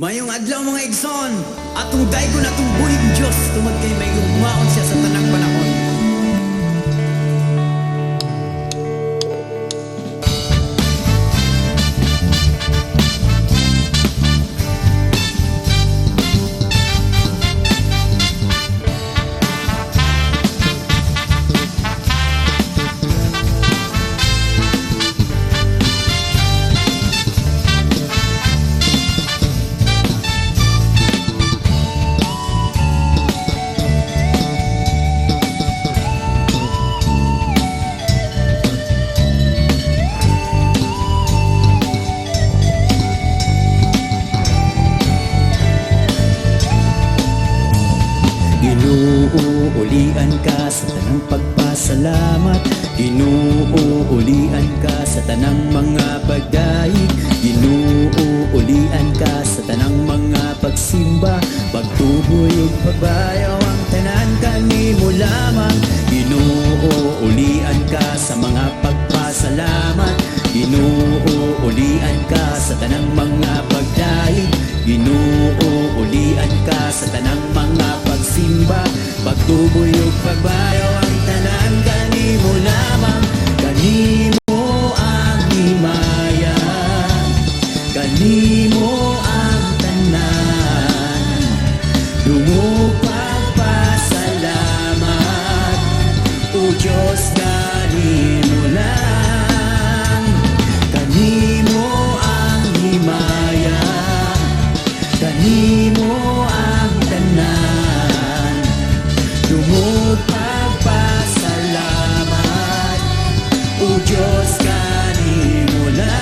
Maayong adlaw, mga igsoon, atong daygon atong buhing Dios tungod kay may gugmaon siya sa tanang panahon. Ginoo, ulian ka sa tanang pagpasalamat. Ginoo, ulian ka sa tanang mga pagdayeg. Ginoo, ulian ka sa tanang mga pagsimba. Pagtuboy ug pagbayaw, ang tanan kanimo lamang. Ginoo, ulian ka sa mga pagpasalamat. Ginoo, ulian ka sa tanang mga pagdayeg. Ginoo, ulian ka sa tanang mga pagsimba. Pagtuboy ug pagbayaw, ang tanan kanimo lamang. Kanimo ang himaya, kanimo ang tanan. Dungog pagpasalamat, O Diyos, kanimo lang. Kanimo ang himaya, kanimo ang tanan. Dungog pagpasalamat, O Diyos, kanimo lang.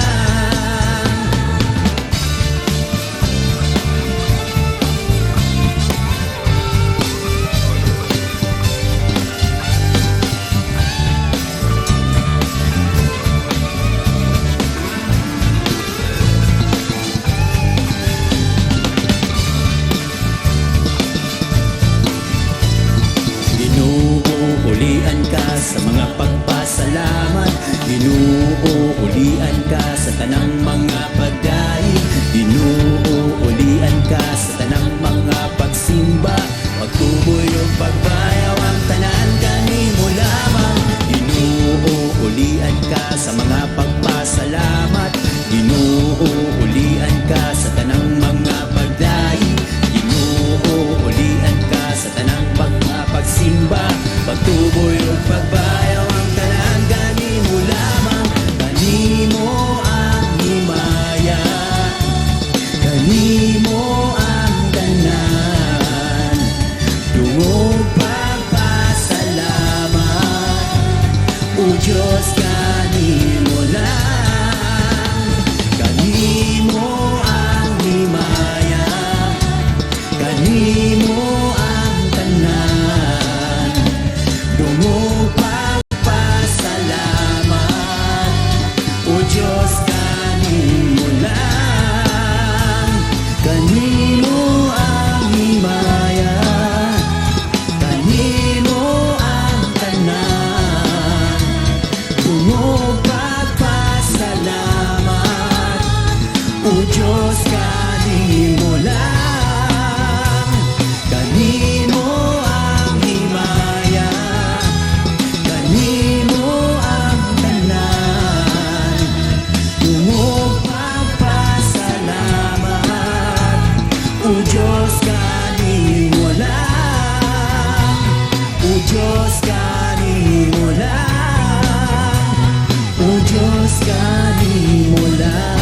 Ginoo, ulian ka sa mga pagpasalamat. Ginoo, ulian ka sa tanang mga pagdayeg. Ginoo, ulian ka sa tanang mga pagsimba. Pagtuboy ug pagbayaw, ang tanan kanimo lamang. Ginoo, ulian ka sa mga pagpasalamat. Ginoo, ulian ka sa tanang mga pagdayeg. Ginoo, ulian ka sa tanang mga pagsimba. Pagtuboy ug pagbayaw, ang tanan kanimo lamang. Kanimo ang himaya, kanimo ang tanan. Dungog pagpasalamat, O Diyos, kanimo lang. Kanimo ang himaya, kanimo ang tanan. Dungog pagpasalamat, O Diyos, kanimo lang. Kanimo ang himaya, kanimo ang tanan. Dungog pagpasalamat, O Diyos, kanimo lang. Kanimo ang himaya, kanimo ang tanan. Dungog pagpasalamat, O Diyos, kanimo lang. O Diyos, kanimo lang. O Diyos, kanimo lang.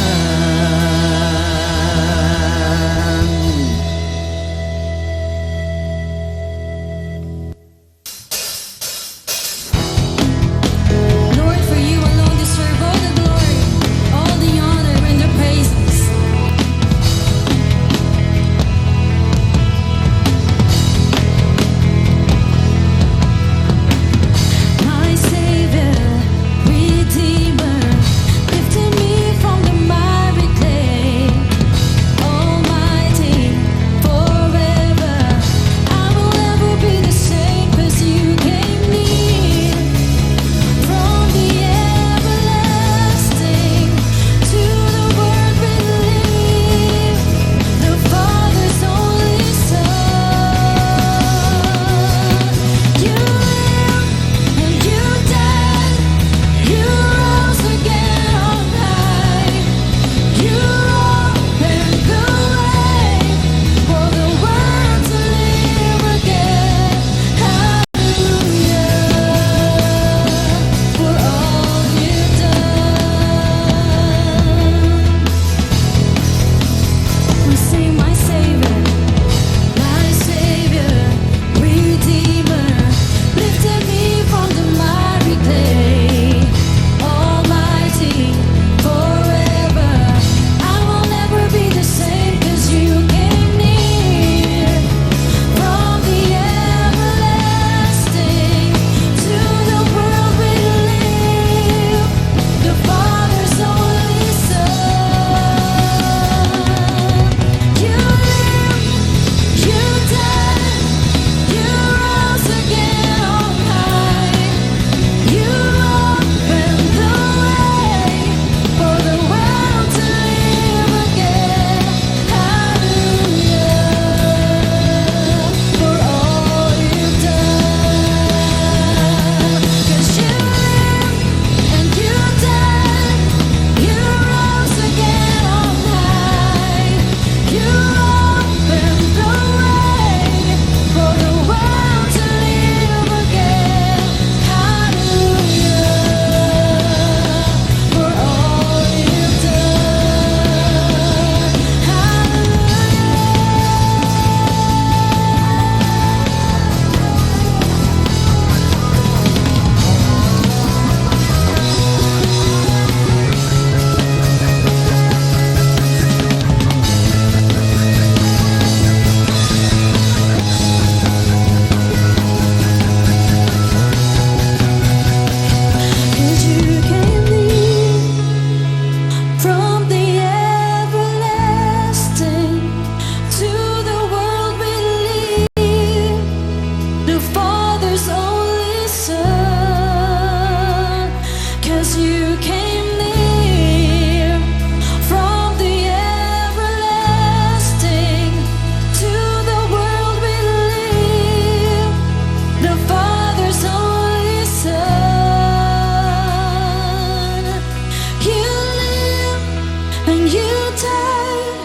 And you died,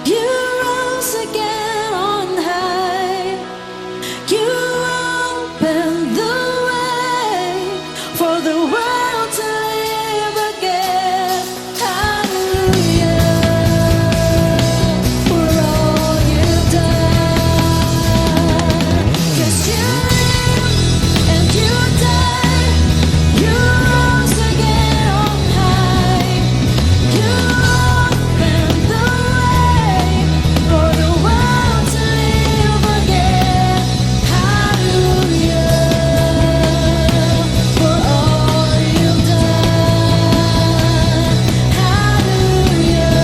you rose again on high. You opened the way for the world to live again. Hallelujah for all you've done. 'Cause you live and you died, you rose again on high. You opened the way for the world to live again. Hallelujah for all you've done. Hallelujah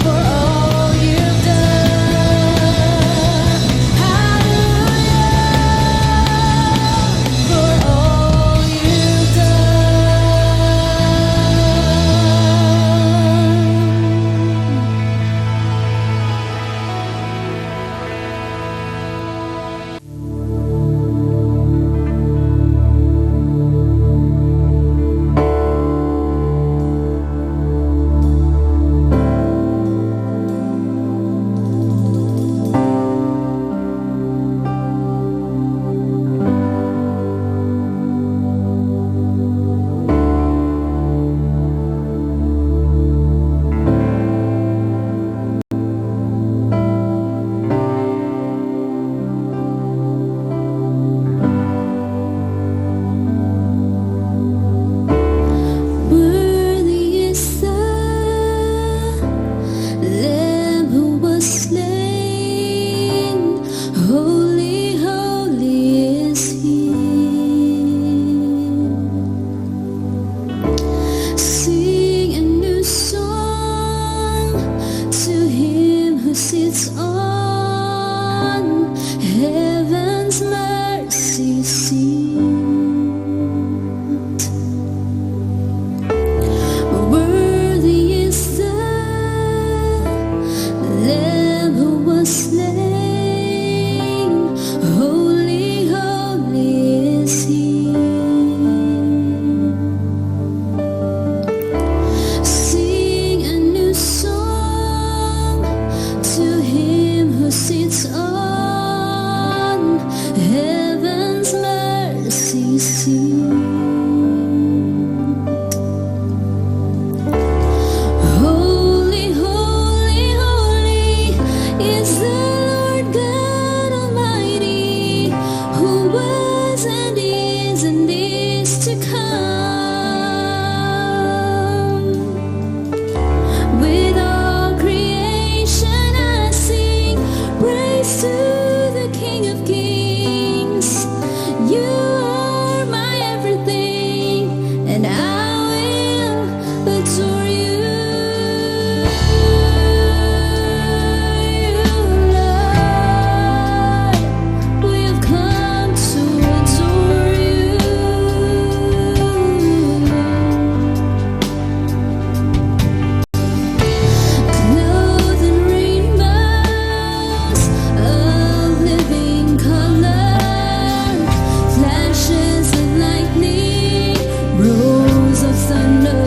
for all you've done. Hallelujah for all you've done. Worthy is the Lamb who was slain. Holy, holy is He. Sing a new song to Him who sits on heaven's mercy seat. Worthy is the Lamb who was slain. Holy, holy is He. Sing a new song to Him who sits on heaven's mercy seat. Holy, holy, holy is the Lord God Almighty, who was and is to come. With all creation I sing praise to the King of Kings. You are my everything, and I will adore you. Lord, we have come to adore you. Clothed in rainbows of living color, flashes of lightning, roars of thunder.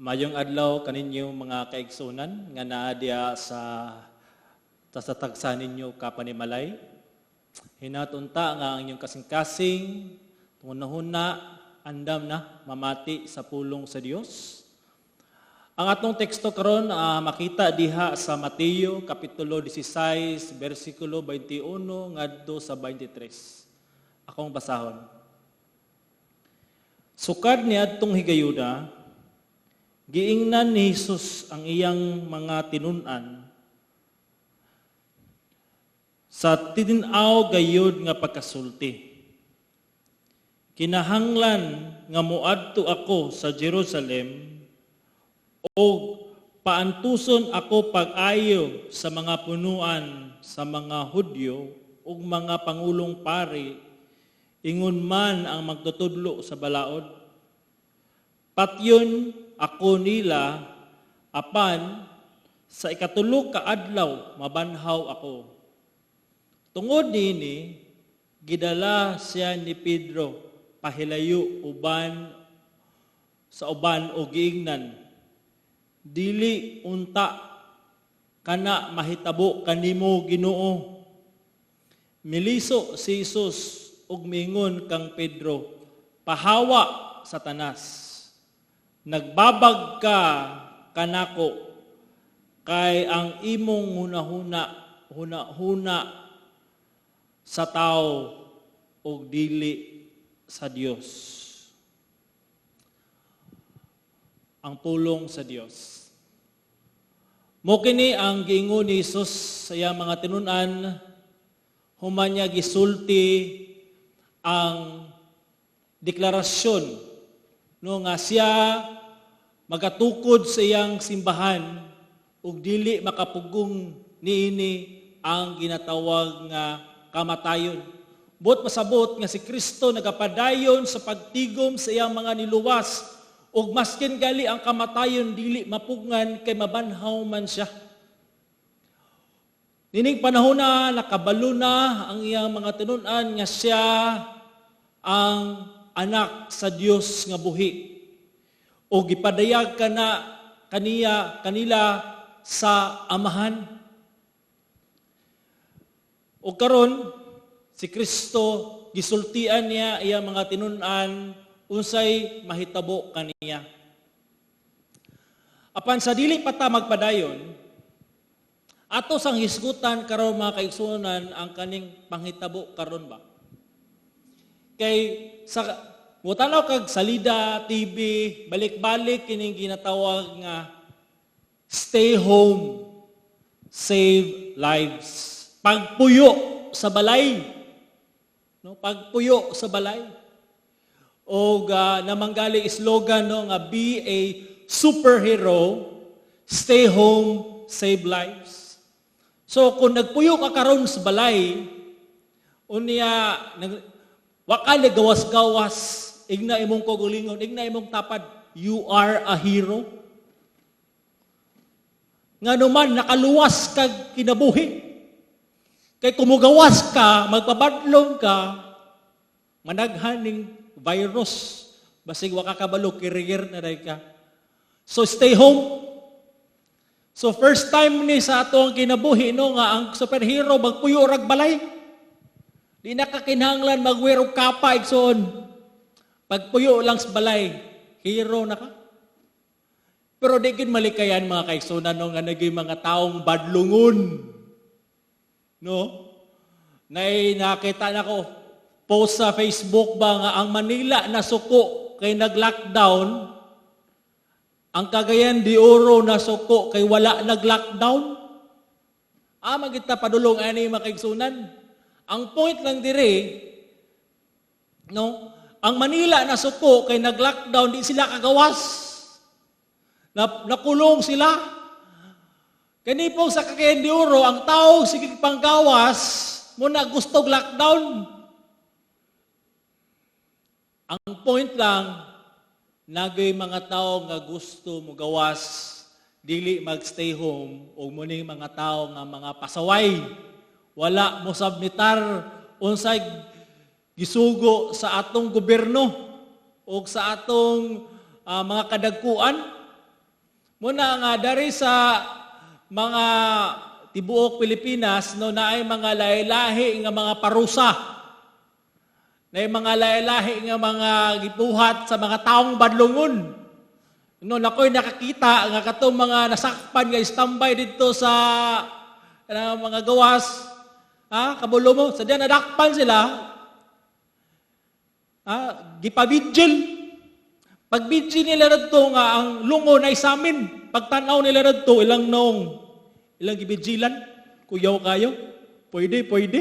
Mayong adlaw kaninyo, mga kaigsunan nga naa diha sa tagsa ninyo ka panimalay. Hinaot unta nga ang inyong kasing-kasing, hunahuna, andam na mamati sa pulong sa Dios. Ang atong teksto karon makita diha sa Mateo kapitulo 16 bersikulo 21 ngadto sa 23. Akong basahon. Sukad niadtong higayuna, giingnan ni Jesus ang iyang mga tinun-an sa tin-aw gayud nga pagkasulti. "Kinahanglan nga moadto ako sa Jerusalem og paantuson ako pag-ayo sa mga punuan sa mga Hudyo ug mga pangulong pari, ingon man ang magtutudlo sa balaod. Patyon ako nila, apan sa ikatulo ka adlaw mabanhaw ako." Tungod nini, gidala siya ni Pedro pahilayo uban sa uban o giingnan, "Dili unta kana mahitabo kanimo, Ginoo." Miliso si Jesus ug miingon kang Pedro, "Pahawa, Satanas. Nagbabag ka kanako kay ang imong hunahuna hunahuna sa tao ug dili sa Dios." Ang pulong sa Dios. Mo kini ang giingon ni Jesus sa iyang mga tinun-an human niya gisulti ang deklarasyon, no, nga siya magatukod sa iyang simbahan ug dili makapugong niini ang ginatawag nga kamatayon. Buot pasabot nga si Kristo nagapadayon sa pagtigom sa iyang mga niluwas ug maskin gali ang kamatayon dili mapugngan kay mabanhaw man siya. Nining panahon na nakabalo na ang iyang mga tinun-an nga siya ang anak sa Dios nga buhi. O gipadayag kana kaniya kanila sa Amahan. O karon si Kristo gisultian niya iyang mga tinun-an unsay mahitabo kaniya. Apan sa dili pa ta magpadayon, ato sang hisgutan karon, mga kaigsuonan, ang kaning panghitabo karon ba. Kay sa mutanaw kag salida, TV, balik-balik kining ginatawag nga "Stay home, save lives." Pagpuyo sa balay. No, pagpuyo sa balay. O namanggali slogan, no, nga "Be a superhero, stay home, save lives." So kung nagpuyo ka karon sa balay, unya wa ka gawas-gawas, igna imong kaugalingon, igna imong tapad, you are a hero. Ngano man nakaluwas kag kinabuhi. Kay kung mugawas ka, magpabadlong ka, managhan ning virus. Basig wa ka kabalo, carrier na diay ka. So stay home. So first time ni sa atong kinabuhi, no, nga ang superhero magpuyo rag balay. Di na ka kinahanglan magwear og kapa, igsoon. Pagpuyo lang sa balay, hero na ka. Pero di gid malikayan, mga kaigsunan, no, nga naging mga taong badlungon. No? Nay nakita na ko post sa Facebook ba nga ang Manila nasuko kay nag-lockdown, ang Cagayan de Oro nasuko kay wala nag-lockdown. Ah, magita padulong ani, mga kaigsunan. Ang point lang dire, no, ang Manila nasuko kay nag-lockdown, di sila kagawas. Nakulong sila. Kani pong sa Cagayan de Oro, ang tao sige panggawas, muna gustog lockdown. Ang point lang, nagay mga tao nga gusto mo gawas, dili magstay home, o muning mga tao nga mga pasaway. Wala mo submitar unsay gisugo sa atong gobyerno o sa atong mga kadagkuan. Muna nga dari sa mga tibuok Pilipinas, no, naay mga lahi-lahi nga mga parusa. Naay mga lahi-lahi nga mga gibuhat sa mga taong badlungon. No, nakoy nakakita nga katong mga nasakpan nga standby didto sa mga gawas, ha, kabulo mo, sa diyan nadakpan sila, ha, gipabidjil. Pagbidjil nila didto nga ang lungo na isamin, pagtanaw nila didto ilang noong, ilang gibidjilan, kuyaw kayo, pwede, pwede.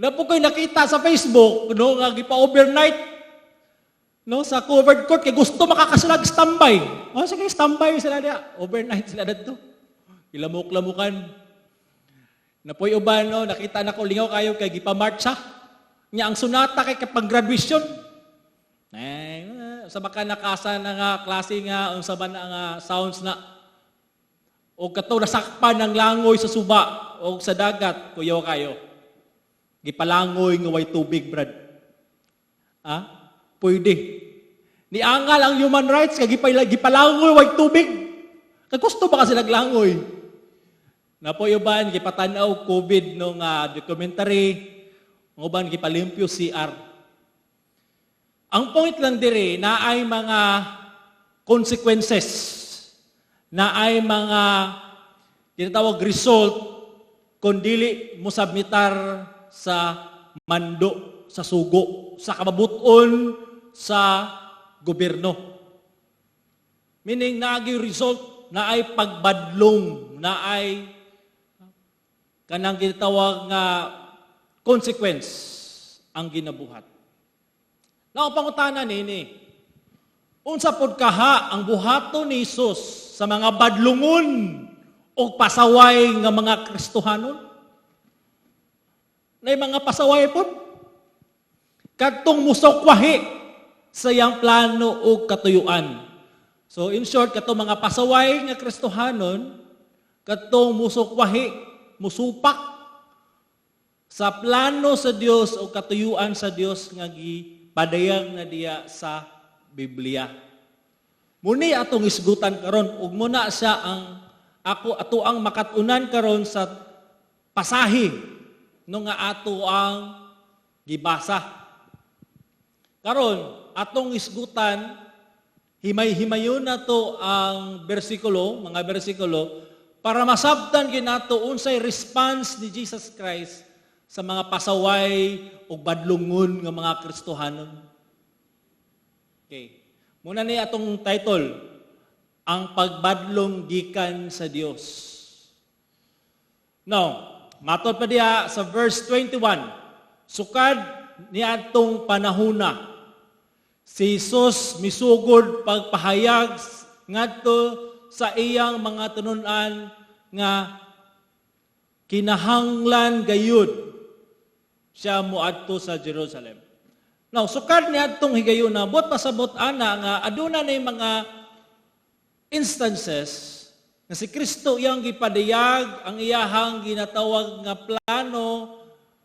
Napo ko'y nakita sa Facebook, no, nga gipa-overnight, no, sa covered court, kay gusto makakaslag standby. Oh, sige, standby sila diya. Overnight sila didto. Ilamok-lamukan. Napoy uban, no, nakita na ko, lingaw kayo kay gipamartsa. Nya ang sunata kay kapag graduation. Eh, sa baka nakasa na nga klase nga unsa ba na nga sounds na o kato nasakpan ng langoy sa suba o sa dagat, kuyaw kayo. Gipalangoy nga way tubig, brad. Ah? Pwede. Niangal ang human rights kay gipalangoy way tubig. Kay gusto ba kasi naglangoy? Napoy uban gipatan-aw COVID no nga documentary, ang uban gipalimpyo CR. Ang point lang dire na ay mga consequences, na ay mga tinatawag result kung dili mo submitar sa mando, sa sugo, sa kababuton sa gobyerno. Meaning, naagi result na ay pagbadlong, na ay kanang ginatawag nga consequence ang ginabuhat. Now, pangutana nini, unsa pod kaha ang buhaton ni Jesus sa mga badlungon o pasaway nga mga Kristohanon? Nay mga pasaway pod. Kadtong musokwahi sa iyang plano o katuyuan. So in short, katong mga pasaway nga Kristohanon, katong musokwahi, musupak sa plano sa Dios o katuyuan sa Dios nga gipadayag na diya sa Biblia. Muni atong isgutan karon ug muna siya ang ako ato ang makatunan karon sa pasahe no nga ato ang gibasa. Karon atong isgutan, himay-himayon na to ang bersikulo, mga bersikulo, para masabtan ginato unsay response ni Jesus Christ sa mga pasaway o badlungon nga mga Kristohanon. Okay. Muna ni atong title, Ang Pagbadlong Gikan sa Dios. Now, matod pa diha sa verse 21, sukad ni atong panahuna, si Jesus misugod pagpahayag ngadto sa iyang mga tinunan nga kinahanglan gayud siya moadto sa Jerusalem. Now, sukad ni atong higayuna, buot pasabot ana nga aduna na mga instances nga si Kristo iyang gipadayag ang iyahang ginatawag nga plano,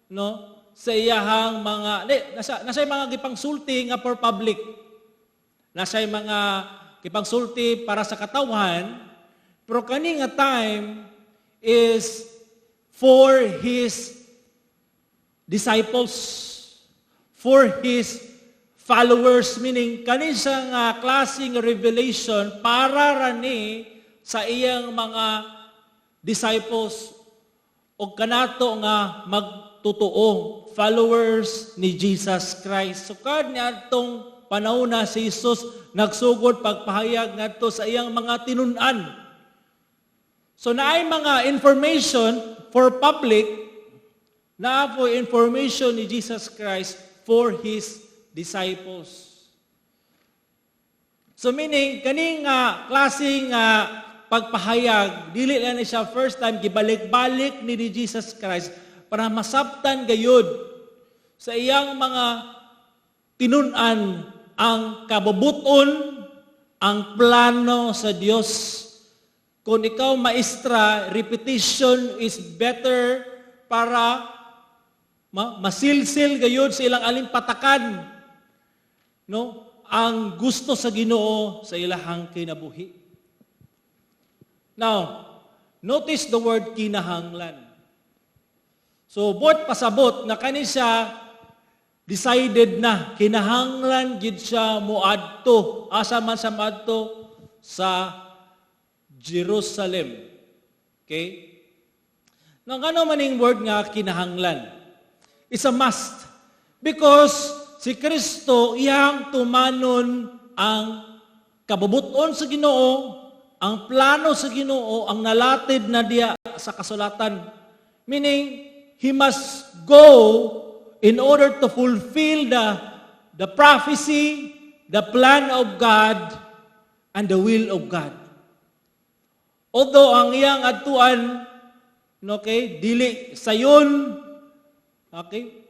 no, sa iyahang mga di, nasa mga gipangsulti nga for public. Nasa mga gipangsulti para sa katawhan, pero kani nga time is for his disciples, for his followers, meaning kani siya nga klaseng revelation para rani sa iyang mga disciples o kanato nga magtotoo followers ni Jesus Christ. Sukad ni atong panahon na si Jesus nagsugod pagpahayag ngadto sa iyang mga tinun-an. So naay mga information for public, naa po information ni Jesus Christ for His disciples. So meaning, kaning klaseng pagpahayag, dili lang ni siya first time, gibalik-balik ni Jesus Christ para masabtan gayud sa iyang mga tinun-an ang kabubuton, ang plano sa Dios. Kung ikaw maestra, repetition is better para masilsil gayud sa ilang alimpatakan, no, ang gusto sa Ginoo sa ilahang kinabuhi. Now, notice the word "kinahanglan." So, buot pasabot na kani siya decided na, kinahanglan gid siya moadto. Asa man siya moadto? Sa Jerusalem. Okay? Now, ano man yung word nga "kinahanglan"? It's a must. Because si Kristo iyang tumanon ang kabubuton sa Ginoo, ang plano sa Ginoo, ang nalatid na diya sa kasulatan. Meaning, he must go in order to fulfill the prophecy, the plan of God, and the will of God. Although ang iyang adtuan, okay, dili sayon, okay,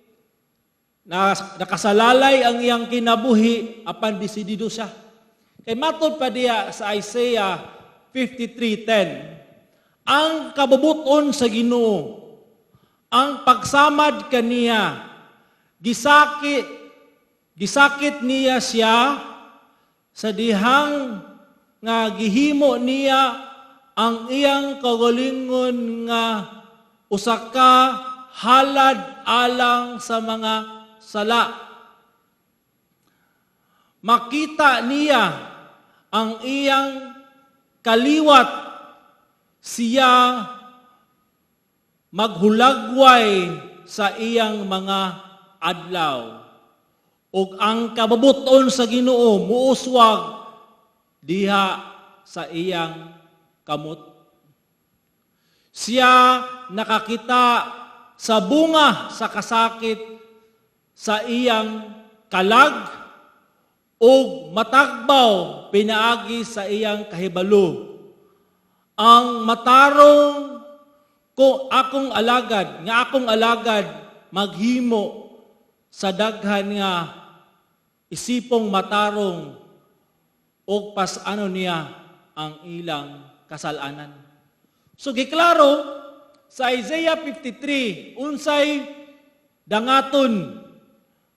na nakasalalay ang iyang kinabuhi, apan desidido siya. Kay matod pa diya sa Isaiah 53:10, ang kabubuton sa Ginoo, ang pagsamad kaniya, gisakit niya siya sa dihang nga gihimo niya ang iyang kaugalingon nga usa ka halad alang sa mga sala. Makita niya ang iyang kaliwat, siya maghulagway sa iyang mga adlaw. Ug ang kabubuton sa Ginoo muuswag diha sa iyang kamot. Siya nakakita sa bunga sa kasakit sa iyang kalag ug matagbaw pinaagi sa iyang kahibalo. Ang matarong ko akong alagad, nga akong alagad maghimo sa daghan nga isipong matarong ug pas-anon niya ang ilang kasalanan. So giklaro sa Isaiah 53 unsay dangaton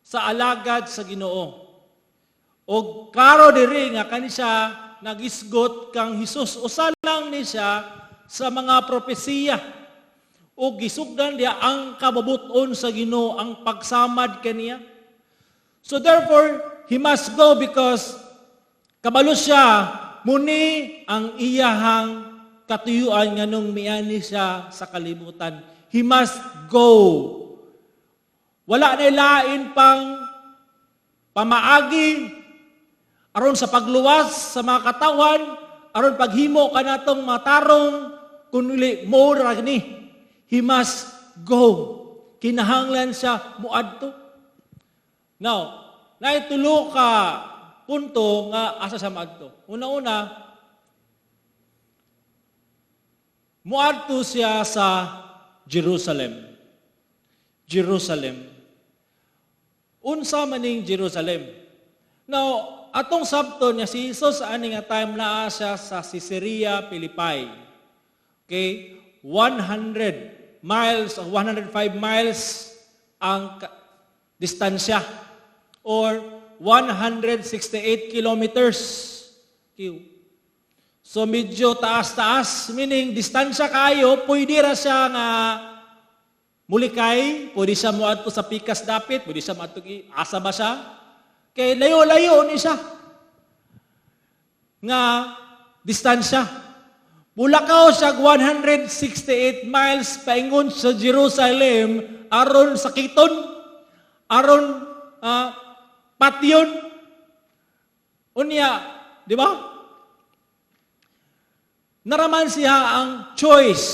sa alagad sa Ginoo. Og klaro diri nga kani siya nagisgot kang Hesus. Usa lang ni siya sa mga propesiya. O gisugdan diya ang kabubuton sa Ginoo, ang pagsamad kaniya. So therefore, he must go because kabalo siya muni ang iyahang katuyuan nganong miani siya sa kalibutan. He must go. Wala na lain pang pamaagi aron sa pagluwas sa mga katawan, aron paghimo kanatong matarong, kundi mo ra ni. He must go. Kinahanglan siya muadto. Now, naitulo ka punto nga asa siya maadto. Una-una, muadto siya sa Jerusalem. Jerusalem. Unsa maning Jerusalem? Now, atong sabton niya si Jesus ani nga time naa siya sa Caesarea Philippi. Okay? 100 miles o 105 miles ang distansya or 168 kilometers. Okay. So medyo taas-taas, meaning distansya kayo, pwede ra siya nga mulikay, pwede siya moadto sa pikas dapit, pwede siya moadto asa ba siya? Kay layo-layo ni siya nga distansya. Mulakaw siya 168 miles paingon sa Jerusalem aron sakiton, aron patyon. Unya, di ba? Naraman siya ang choice.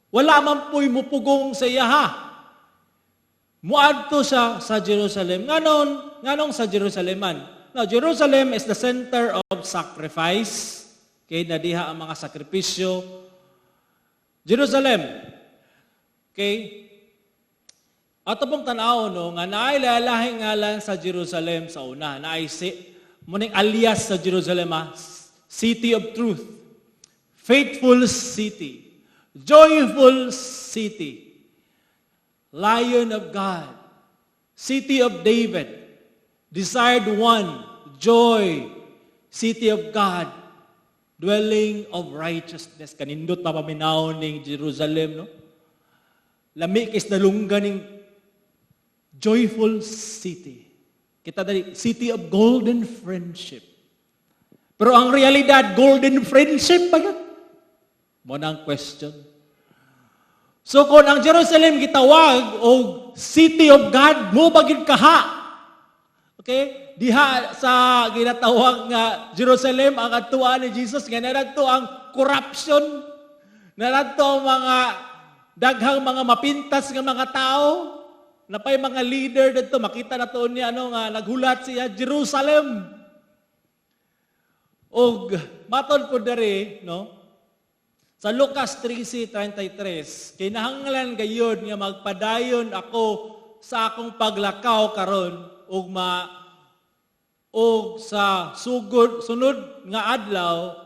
Wala man pu'y mupugong sa iyaha. Muadto siya sa Jerusalem. Nganong sa Jerusalem man? Now, Jerusalem is the center of sacrifice. Okay, na diha ang mga sakripisyo. Jerusalem. Okay? Ato pong tanaw no, nga naay lalahing ngalan sa Jerusalem sa una. Naay si, muning alias sa Jerusalem, ha? City of Truth. Faithful City. Joyful City. Lion of God. City of David. Desired One. Joy. City of God. Dwelling of righteousness. Kanindot pa paminaw ning Jerusalem, no? Lami kis nalungga ning joyful city. Kita dali, city of golden friendship. Pero ang realidad, golden friendship ba yun? Mao na ang question. So kung ang Jerusalem gitawag og city of God, mao ba gyud kaha? Okay? Diha sa ginatawag nga Jerusalem ang adtuan ni Jesus nga naradto ang corruption, naradto ang mga daghang mga mapintas nga mga tao, napay mga leader didto, makita na to niya ano nga naghulat siya Jerusalem. Og matod po diri, no? Sa Lucas 13:33, kinahanglan gayud nga magpadayon ako sa akong paglakaw karon ug ma og sa sugod sunod nga adlaw,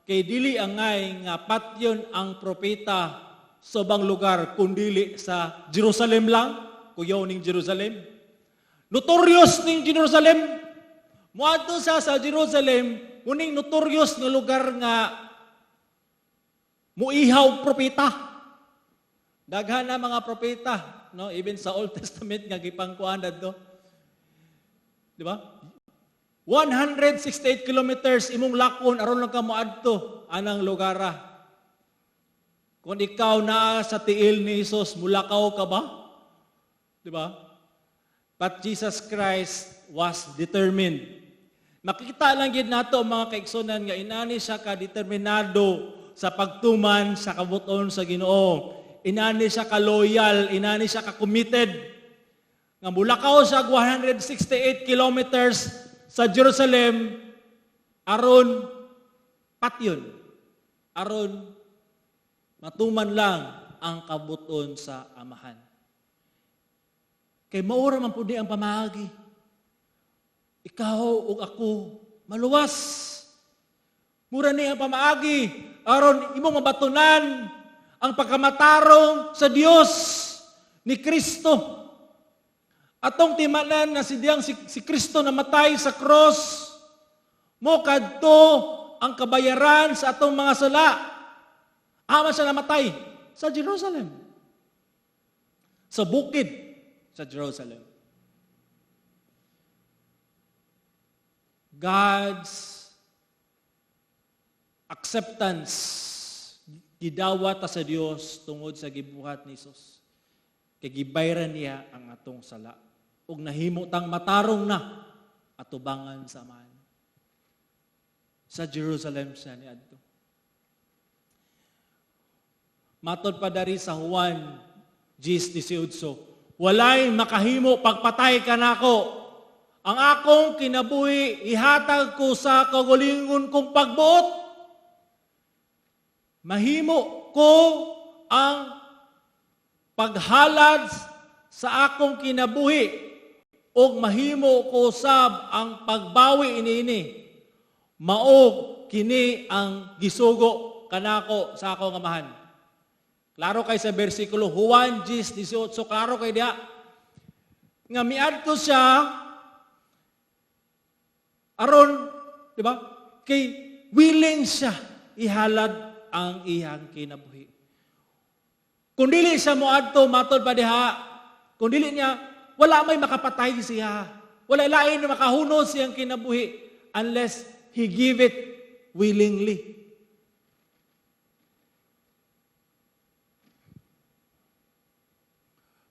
kay dili angay nga patyon ang propeta sa ubang lugar kundili sa Jerusalem lang. Kuyaw ning Jerusalem. Notorious ning Jerusalem. Moadto sa Jerusalem, kuning notorious nga lugar nga muihaw propeta. Daghan na mga propeta, no? Even sa Old Testament nga gipangkuan dadto. Di ba? 168 kilometers imong lakon aron lang ka moadto anang lugara. Kung ikaw naa sa tiil ni Jesus, mulakaw ka ba? Di ba? But Jesus Christ was determined. Makita lang gid nato, mga kaigsunan, nga inani siya ka determinado sa pagtuman sa kabuton sa Ginoo. Inani siya ka loyal, inani siya ka committed. Nga mulakaw siya 168 kilometers sa Jerusalem aron patyon. Aron matuman lang ang kabuton sa Amahan. Kay mao ra man pud ang pamaagi. Ikaw ug ako maluwas. Mao ra ni ang pamaagi aron imong mabatunan ang pagkamatarong sa Dios ni Kristo. Atong timanan na si diyang si Kristo namatay sa cross, mo kadto ang kabayaran sa atong mga sala. Ama siya namatay sa Jerusalem. Sa bukid sa Jerusalem. God's acceptance, gidawat ta sa Dios tungod sa gibuhat ni Jesus. Kay gibayran niya ang atong sala. Ug nahimo tang matarong na atubangan sa Amahan. Sa Jerusalem siya niadto. Matod pa dari sa Juan 10:18, "Walay makahimo pagpatay kanako. Ang akong kinabuhi ihatag ko sa kaugalingon kong pagbuot. Mahimo ko ang paghalad sa akong kinabuhi ug mahimo ko sab ang pagbawi iniini. Mao kini ang gisugo kanako sa akong Amahan." Klaro kay sa bersikulo Juan 10:18, klaro kay diha nga miadto siya aron, di ba? Kay willing siya ihalad ang iyang kinabuhi. Kung dili siya moadto, matod pa diha, kung dili niya, wala may makapatay siya. Wala lain na makahunos siyang kinabuhi unless he give it willingly.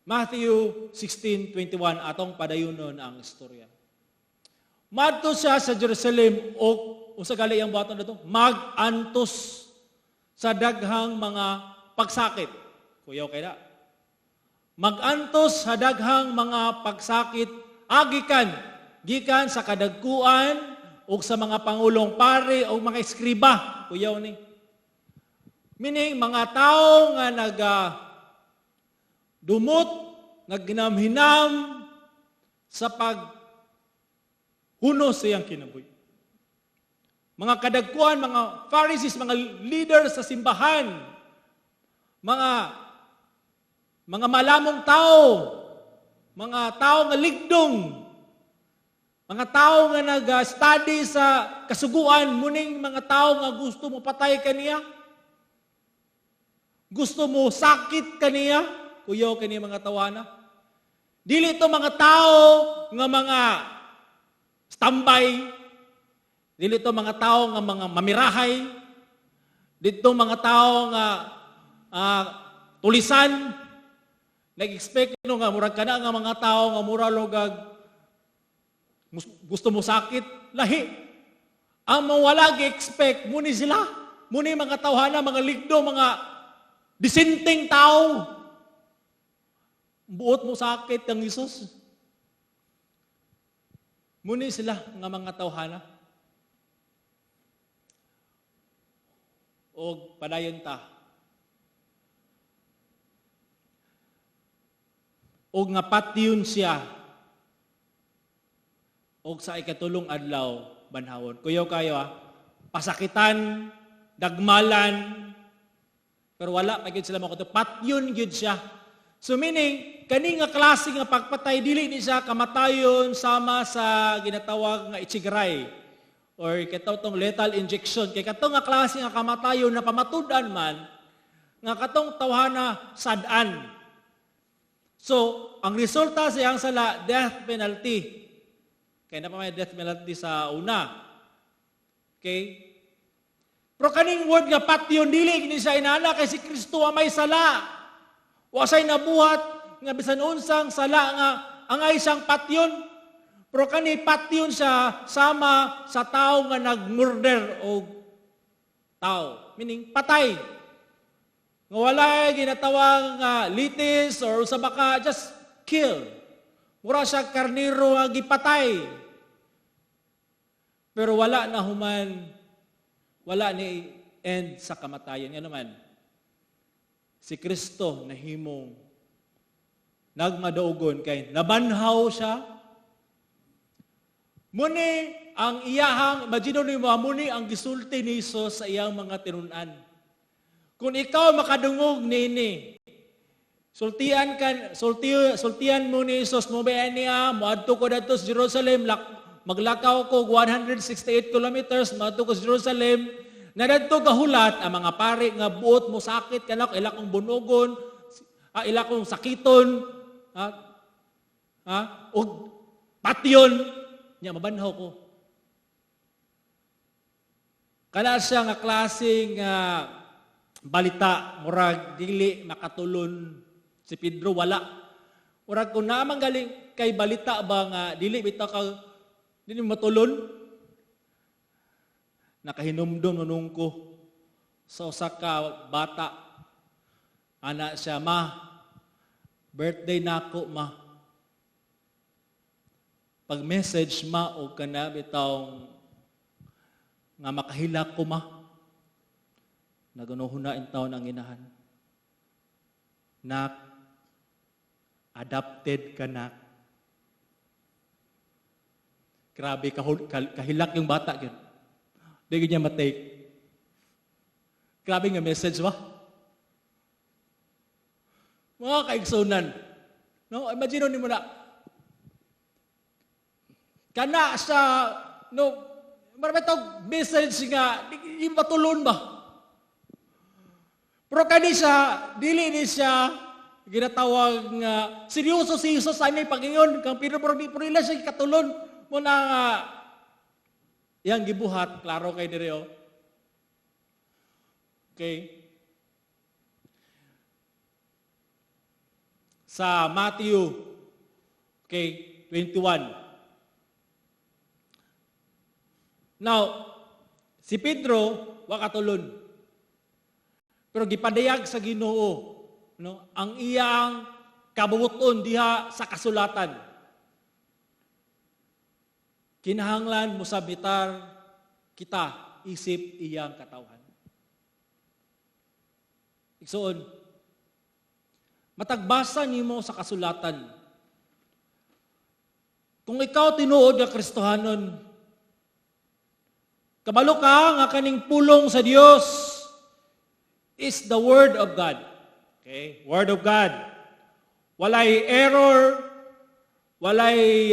Matthew 16:21, atong padayunon ang istorya. Madto siya sa Jerusalem o unsa gali ang buhaton dito? Mag-antos sa daghang mga pagsakit. Kuyaw kay na. Mag-antos sa daghang mga pagsakit agikan gikan sa kadagkuan o sa mga pangulong pare o mga eskriba. Kuyaw ni. Meaning mga tao nga naga dumot, nagginamhinam sa paghunos sa iyang kinabuhi. Mga kadagkuan, mga Pharisees, mga leaders sa simbahan, mga malamong tao, mga tao nga ligdong, Mga tao nga nag-study sa kasuguan, muning mga tao nga gusto mo patay kaniya. Gusto mo sakit kaniya, kuyaw kani mga tawana. Dili to mga tao nga mga standby, dili to mga tao nga mga mamirahay, dito mga tao nga tulisan, nag-expect no nga murag kana nga mga tao nga mura logag gusto mo sakit, lahi. Ang mawala gi-expect muni sila. Muni mga tawhana, mga ligdo, mga disenteng tao. Buot mo sakit kang Hesus. Muni sila nga mga tawhana. Og padayon ta. Og nga patyon siya og sa ikatulong adlaw banhawon. Kuyaw kayo ha. Pasakitan, dagmalan, pero wala pa gyud sila makuto. Patyon gyud siya. So meaning, kani nga klase nga pagpatay, dili ni siya kamatayon sama sa ginatawag nga ichigaray or kataw tong lethal injection. Kay katong nga klase nga kamatayon na pamatud-an man, nga katong tawhana sad-an. So, ang resulta sa iyang sala, death penalty. Kaya na pa may death penalty sa una. Okay? Pero kaning word nga patyon, dili ni siya inana kay si Kristo may sala. Wa say nabuhat nga bisan unsang sala nga angay siyang patyon. Pero kani patyon siya sama sa tao nga nagmurder og tao. Meaning patay. Nga walay ginatawag nga litis or usa baka, just kill. Mura siya karniro nga gipatay. Pero wala na human, wala ni end sa kamatayan. Nga naman, si Kristo nahimong nagmadaugon kay nabanhaw siya. Muni ang iyahang, imagine nimo, muni ang gisulti ni Hesus sa iyang mga tinun-an. Kung ikaw makadungog niini, sultian ka, sultian mo ni Hesus, mo ba niya, moadto ko dadto sa Jerusalem, maglakaw ko 168 kilometers, moadto ko sa Jerusalem, na dadto gahulat ang mga pari nga buot mo sakit kanako, ila kong bunugon, ila kong sakiton, og patyon, nya mabanhaw ko. Kana siya nga klaseng balita, murag dili makatulon si Pedro, wala. Murag kung naman galing kay balita ba nga dili bitaw ka dili matulon, nakahinumdum nunong ko sa usa ka bata. Ana siya, ma, birthday nako, ma. Pag-message, ma, o kana bitaw nga makahilak ko, ma. Naganuhon na in taon ang inahan. Nak, adopted ka, nak. Grabe, kahilak yung bata. Yun. Di niya matake. Grabe nga message ba? Mga kaigsunan. No, imagine ni mo na. Kana sa, no, marami tawag message nga, di matulon ba? Pero kani siya, dili ni siya ginatawag nga, seryoso si Jesus sa inyo Panginoon, kang pero pero di pero ila siya katulon. Muna nga, iyang gibuhat, klaro kay dire, oh. Okay. Sa Matthew, okay, 21. Now, si Pedro, wa katulon. Pero gipadayag sa Ginoo, no, ang iyang kabubuton diha sa kasulatan. Kinahanglan mosabitar kita isip iyang katawhan. Igsoon, matagbasa nimo sa kasulatan. Kung ikaw tinuod nga Kristohanon, kabalo ka nga kaning pulong sa Dios is the Word of God. Okay? Word of God. Walay error, walay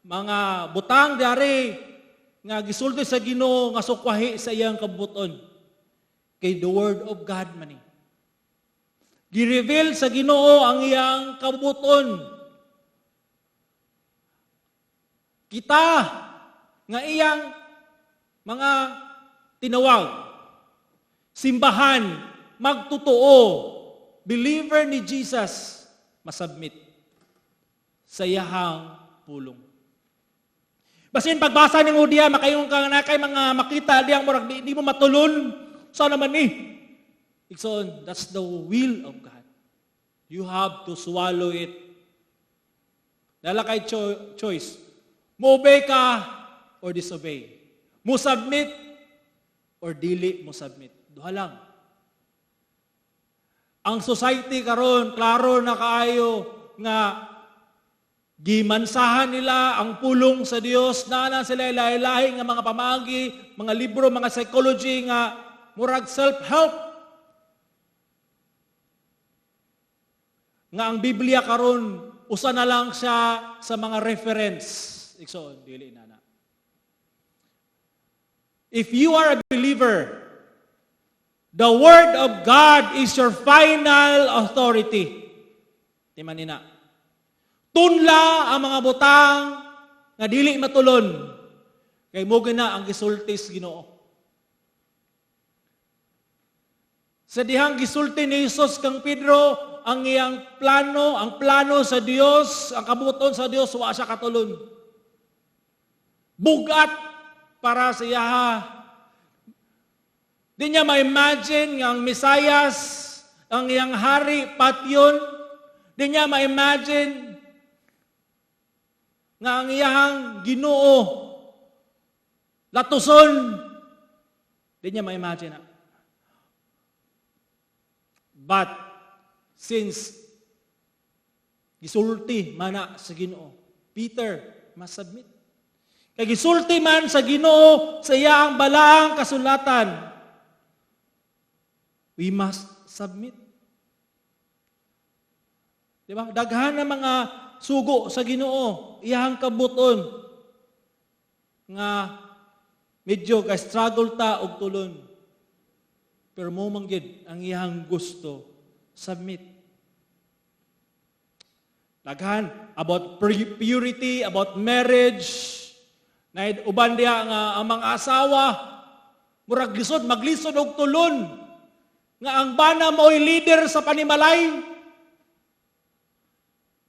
Mga butang dari nga gisulti sa Ginoo nga sukwahi sa iyang kabuton. Kay the word of God man ni. Gi-reveal sa Ginoo ang iyang kabuton. Kita nga iyang mga tinawag, simbahan, magtotoo, believer ni Jesus, masubmit sa iyahang pulong. Basin pagbasa ni diya, makayong ka na kay mga makita diyang murag di mo matulon, sa naman ni. Igsoon, that's the will of God. You have to swallow it. Dala kay choice. Mo obey ka or disobey. Mo submit or dili mo submit. Duha lang. Ang society karon klaro na kaayo nga gimansahan nila ang pulong sa Dios, naa na sila lahi-lahi nga mga pamaagi, mga libro, mga psychology nga murag self-help. Nga ang Biblia karon usa na lang siya sa mga reference. Igsoon, dili na na. If you are a believer, the Word of God is your final authority. Timan ni na. Tunla ang mga butang nga dili matulon. Kay mo gina ang gisulti sa Ginoo. Sa dihang gisulti ni Jesus kang Pedro, ang iyang plano, ang plano sa Dios, ang kabuton sa Dios, wa siya katulon. Bugat para sa iyaha. Di niya ma-imagine nga ang Mesayas, ang iyang hari, patyon. Di niya ma-imagine nga ang iyahang Ginoo, latuson. Di niya ma-imagine na. But, since gisulti mana sa Ginoo, Peter must submit. Kay gisulti man sa Ginoo sa iyang balaang kasulatan, we must submit. Di ba? Daghan na mga sugo sa Ginoo, iyang kabuton nga medyo kay struggle ta og tulon. Pero mo man gyud ang iyang gusto, submit. Daghan about purity, about marriage. Na uban diha nga ang mga asawa murag lisod, maglisod og tulon nga ang bana mo'y leader sa panimalay.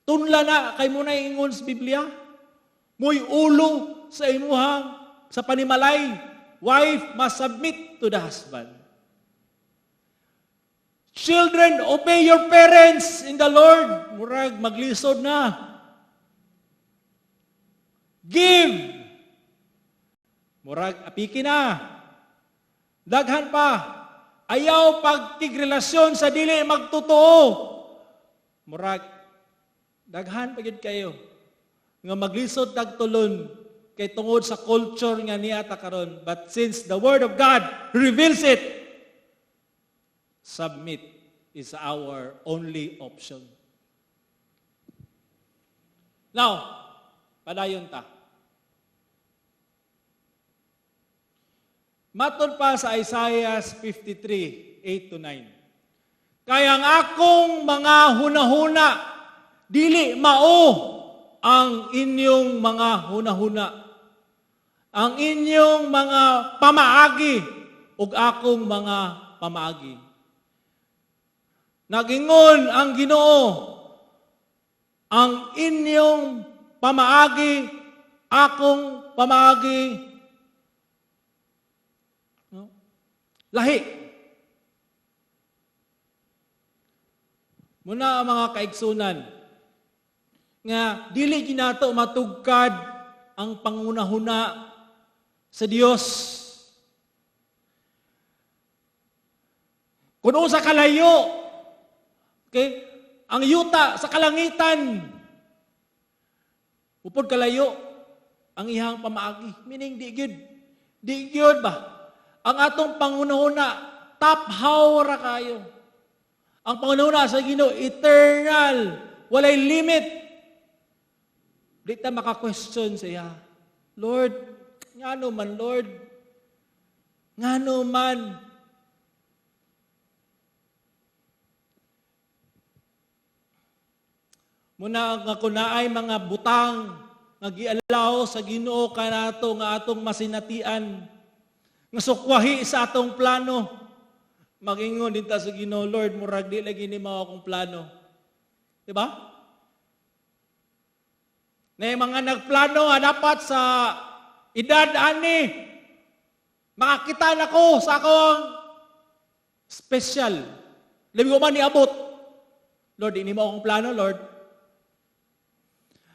Tunla na kay mo na ingon sa Biblia. Mo'y ulo sa imuhang sa panimalay. Wife must submit to the husband. Children, obey your parents in the Lord. Murag maglisod na. Give. Murag apiki na. Daghan pa. Ayaw pagkigrelasyon sa dili magtotoo. Murag daghan pa gyud kayo nga maglisod tagtulon kay tungod sa culture nga niya ta karon. But since the Word of God reveals it, submit is our only option. Now, padayon ta. Matod pa sa Isaiah 53, 8-9. Kaya ang akong mga hunahuna, dili mao ang inyong mga hunahuna. Ang inyong mga pamaagi ug akong mga pamaagi. Nagingon ang Ginoo, ang inyong pamaagi, akong pamaagi, no? Lahi. Muna ang mga kaigsunan, nga dili ginato matugkad ang pangunahuna sa Dios. Kung usa kalayo, okay, ang yuta sa kalangitan, upod kalayo ang iyang pamaagi. Meaning, di gyud. Di gyud ba? Ang atong pangunahuna, taphaw ra kayo. Ang pangunahuna sa Ginoo, eternal, walay limit. Di ta maka-question sa iya. "Lord, ngano man, Lord? Ngano man?" Muna nga kung naay mga butang nga gialaw sa Ginoo kanato nga atong masinatian, nga sukwahi sa atong plano, magingon din ta sa Ginoo, "Lord, murag di lagi ni mao akong plano." Di ba? Na yung mga nagplano nga dapat sa edad ani, makakita na ko sa akong special. Labi ko man niabot. "Lord, ini mo akong plano, Lord.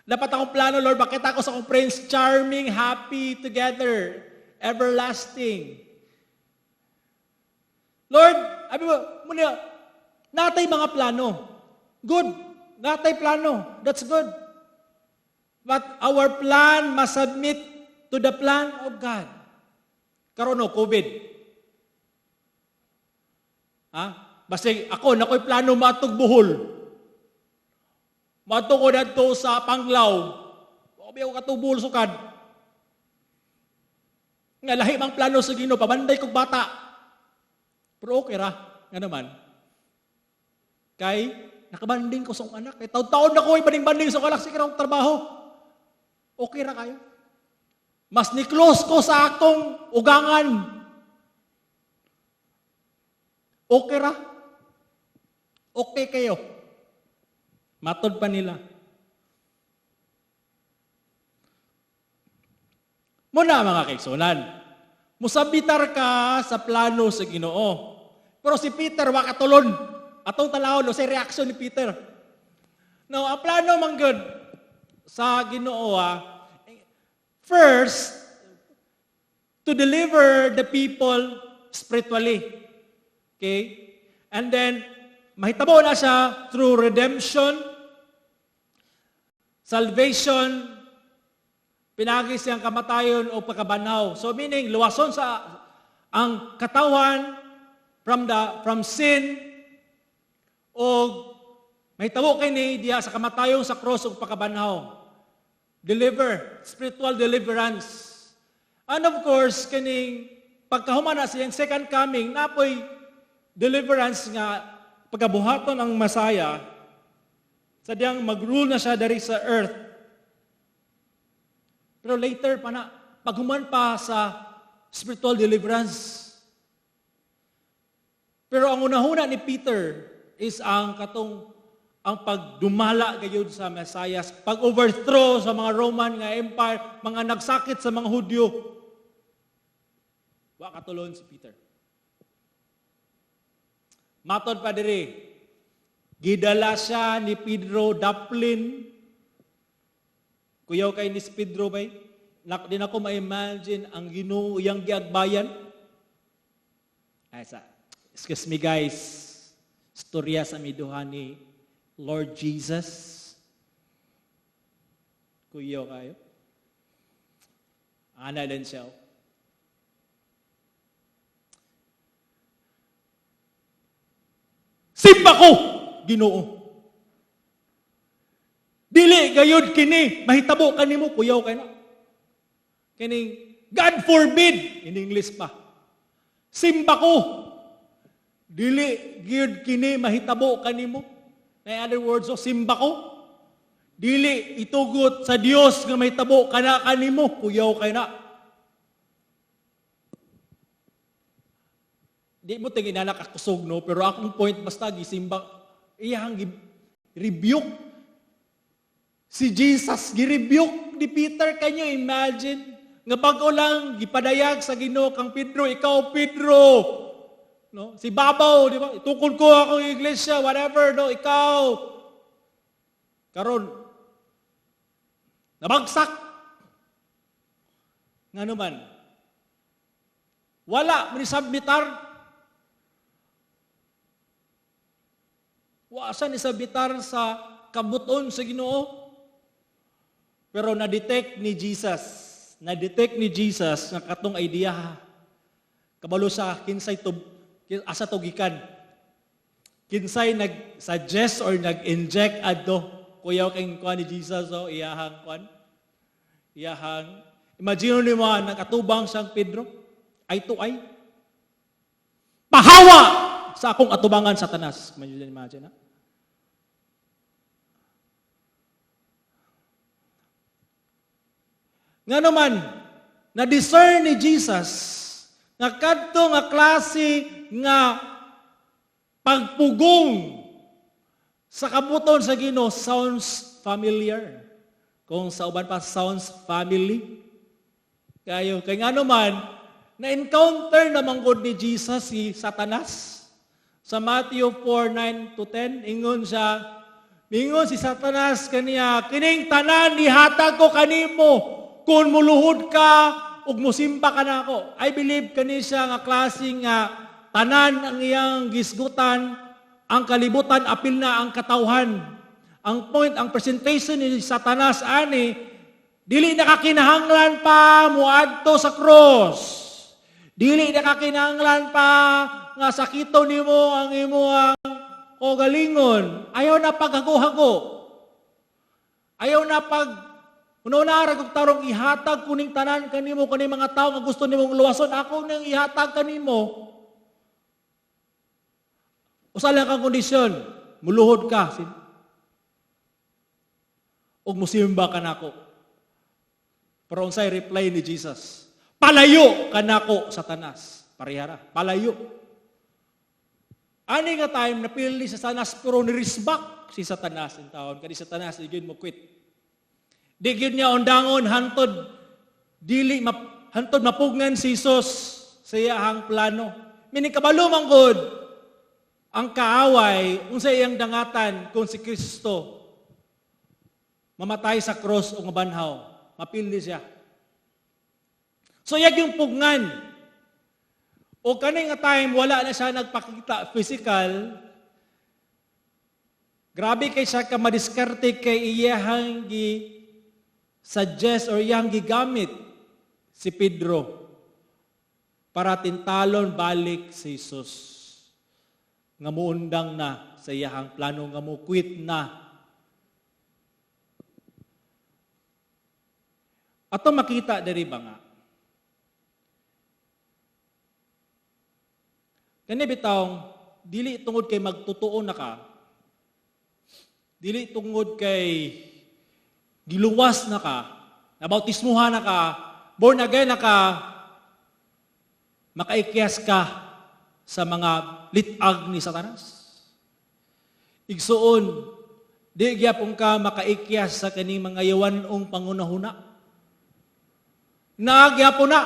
Dapat akong plano, Lord, makita ko sa akong Prince Charming, happy together, everlasting. Lord," abi mo, muna, natay mga plano. Good. Natay plano. That's good. But our plan must submit to the plan of God. Karon no, COVID. Ha? Basta ako, nako'y plano maadtog Bohol. Maadto ko didto sa Panglao. Wa ko katog Bohol sukad. Nga lahi mang plano sa Ginoo, pabanday kog bata. Pero okay ra, nga naman. Kay nakabanding ko sa akong anak. Kay taon-taon na ko banding-banding sa akong anak, sige ra akong trabaho. Okay ra kayo. Mas ni-close ko sa akong ugangan. Okay ra. Okay kayo. Matod pa nila. Muna mga kaigsunan, musabitar ka sa plano sa Ginoo. Pero si Peter wa katulon. Atong talawon sa reaction ni Peter. Now, ang plano man gud sa Ginoo, first to deliver the people spiritually. Okay? And then mahitabo na siya through redemption, salvation, pinagi siyang kamatayon o pagkabanhaw. So meaning, luwason sa ang katawan from sin o mahitabo kini diha sa kamatayon sa cross ug pagkabanhaw. Deliver, spiritual deliverance. And of course, kining pagkahuman na siyang second coming, napoy deliverance nga pagkabuhaton ang Masaya, sa diyang mag-rule na siya dari sa earth. Pero later pa na, paghuman pa sa spiritual deliverance. Pero ang unahuna ni Peter is ang katong ang pagdumala gayud sa Messiah, pag-overthrow sa mga Roman nga empire, mga nagsakit sa mga Hudyo. Wa katulon si Peter. Matod pa diri, gidala siya ni Pedro daplin. Kuyaw kay ni Pedro bay. Di na ko ma-imagine ang Ginoo iyang giagbayan. Ay sa, excuse me guys, storya sa miduha ni Lord Jesus. Kuyaw kayo. Ana din siya. Simba ko, Ginoo. Dili gayud kini mahitabo kanimo, kuyaw kay na. Kining God forbid in English pa. Simba ko. Dili gyud kini mahitabo kanimo. In other words, oh, simba ko. Dili itugot sa Dios nga mahitabo kana kanimo, kuyaw kay na. Di mo tingin na nakakusog, no? Pero akong point, basta gisimba, iyang rebuke. Si Jesus, gi-rebuke ni Peter. Can you imagine? Nga bago lang, gipadayag sa Ginoo kang Pedro, ikaw Pedro. No? Si Babaw, di ba? Itukod ko akong iglesia, whatever, no? Ikaw. Karon, nabagsak. Nga naman, wala, manisabmitar. Wa sa nisabitar sa kabuton sa Ginoo. Pero na-detect ni Jesus nga katong idea. Kabalo sa kinsay tub, asa to gikan. Kinsay nag-suggest or nag-inject adto. Kuyaw kay kuan ni Jesus, oh, iyahang kuan. Iyahang, imagine nimo nag-atubang siyang Pedro, eye to eye. "Pahawa sa akong atubangan, Satanas." Imagine, imagine, ha? Nga naman, na-discern ni Jesus nga kadto nga klase nga pagpugong sa kabuton sa Ginoo sounds familiar. Kung sa uban pa, sounds family. Kayo, kay nga naman, na-encounter naman gud ni Jesus si Satanas. Sa Matthew 4, 9 to 10, ingon siya, ingon si Satanas kaniya, "Kining tanan ihatag ko kanimo kung muluhod ka ug musimba ka nako." I believe kani siya nga klase nga tanan ang iyang gisgutan, ang kalibutan, apil na ang katawhan. Ang point, ang presentation ni Satanas ani, dili na kakinahanglan pa muadto sa cross. Dili na kakinahanglan pa nga sakito nimo ang imo ang kaugalingon. Ayaw na paghago-hago. Ayaw na pag una-una og tarong, ihatag kuning tanan kanimo, kani mga tawo nga gusto nimong luwason, ako nang ihatag kanimo. Usa lang kang kondisyon, muluhod ka ug musimba ka nako. Pero unsay reply ni Jesus? "Palayo kanako, Satanas." Parehara, palayo. Ani nga time napili si Satanas, pero nirisbak si Satanas in taon. Kani Satanas di gyud mo quit. Di gyud niya undangon hantod dili map, hantod mapugngan si Jesus sa iyahang plano. Meaning kabalo man gud ang kaaway unsa iyang dangatan kung si Kristo mamatay sa cross o mabanhaw, mapili siya. So iyang yung pugnan. O kani nga time wala na siya nagpakita physical. Grabe kay siya ka madiskarte kay iyahang gi suggest or iyang gigamit si Pedro para tintalon balik si Jesus nga muundang na sa iyahang plano, nga mo quit na. Ato makita diri ba nga kani bitawng dili tungod kay magtotoo na ka, dili tungod kay giluwas na ka, nabautismuhan na ka, born again na ka, makaikyas ka sa mga litag ni Satanas. Igsuon, di gyapon ka makaikyas sa kaning mga yawan-ong pangunahuna. Naagyapon na.